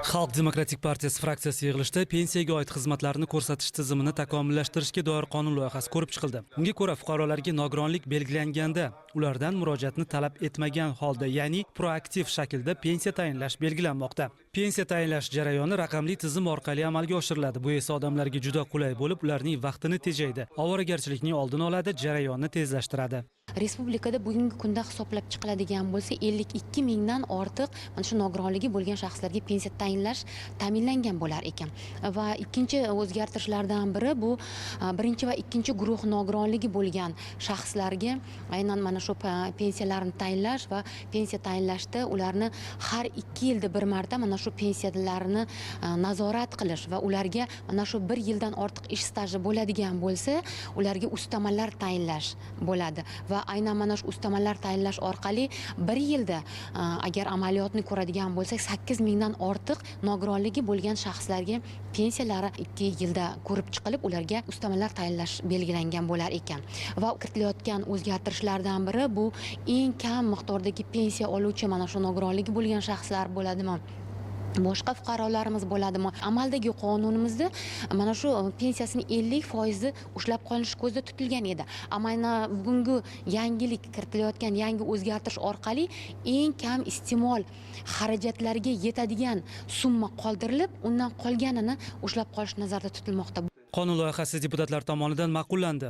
Xalq demokratik partiyasi fraksiyasi yig'ilishida pensiyaga oid xizmatlarni ko'rsatish tizimini takomillashtirishga doir qonun loyihasi ko'rib chiqildi. Unga ko'ra, fuqarolarga nogironlik belgilanganda ulardan murojaatni talab etmagan holda, ya'ni proaktiv shaklda pensiya tayinlash belgilanmoqda. Pensiya tayinlash jarayoni raqamli tizim orqali amalga oshiriladi. Bu esa odamlarga juda qulay bo'lib, ularning vaqtini tejaydi, ovoragarchilikning oldini oladi, jarayonni tezlashtiradi. Respublikada bugungi kunda hisoblab chiqiladigan bo'lsa, 52 mingdan ortiq mana shu nogironligi bo'lgan shaxslarga pensiya tayinlash ta'minlangan bo'lar ekan. Va ikkinchi o'zgartirishlardan biri bu birinchi va ikkinchi guruh nogironligi bo'lgan shaxslarga aynan mana shu pensiyalarni tayinlash va pensiya tayinlashda ularni har 2 yilda bir marta mana shu pensiyalarini nazorat qilish va ularga mana shu bir yildan ortiq ish staji bo'ladigan bo'lsa, ularga ustamalar tayinlash bo'ladi. Va aynan mana shu ustamalar tayinlash orqali bir yilda agar amaliyotni ko'radigan bo'lsak, 8000dan ortiq nogironligi bo'lgan shaxslarga pensiyalari 2 yilda ko'rib chiqilib, ularga ustamalar tayinlash belgilangan bo'lar ekan. Va kiritilayotgan o'zgartirishlardan biri bu eng kam miqdordagi pensiya oluvchi mana shu nogironligi bo'lgan shaxslar bo'ladimi, boshqa fuqarolarimiz bo'ladimi, amaldagi qonunimizda mana shu pensiyasini 50 foizi ushlab qolinishi ko'zda tutilgan edi. Ammo aynan bugungi yangilik, kiritilayotgan yangi o'zgartirish orqali eng kam iste'mol xarajatlariga yetadigan summa qoldirilib, undan qolganini ushlab qolish nazarda tutilmoqda. Qonun loyihasi deputatlar tomonidan ma'qullandi.